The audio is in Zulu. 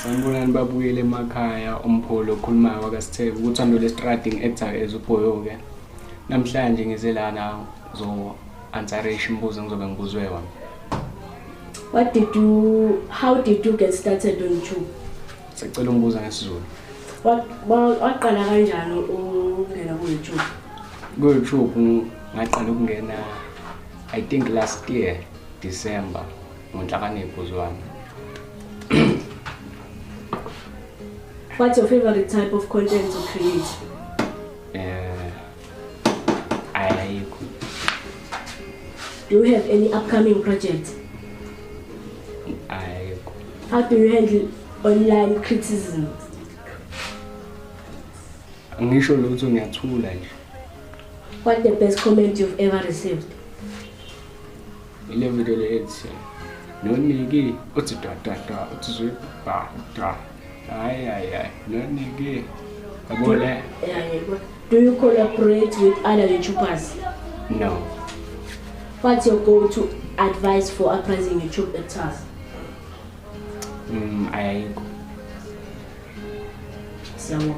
Sanibonani babuyele emakhaya umpholo okhulumayo wakaSithebe kuthando lestradi ngi-actor as uBhoyo-ke. Namhlanje ngize lana zo-answerisha imibuzo engizobe ngibuzwe yona. What did you how did you get started on YouTube? Sacela umbuzo ngesiZulu. Waqala kanjani ukungena ku-YouTube? Ku-YouTube ngaqala ukungena I think last year December ngoNhlakanipho Zwane. What's your favorite type of content to create? Ayikho. Do you have any upcoming projects? Ayikho. How do you handle online criticism? Angisho lutho ngiyathula nje. What's the best comment you've ever received? Ile video le ethi noniki uthi da da da uthi zwi ba da. Hayi hayi hayi noniki. Yabo le? Yeah, ngiyabona. Do you collaborate with other YouTubers? No. What's your go-to advice for uprising YouTube actors? Ayikho. Siyabonga.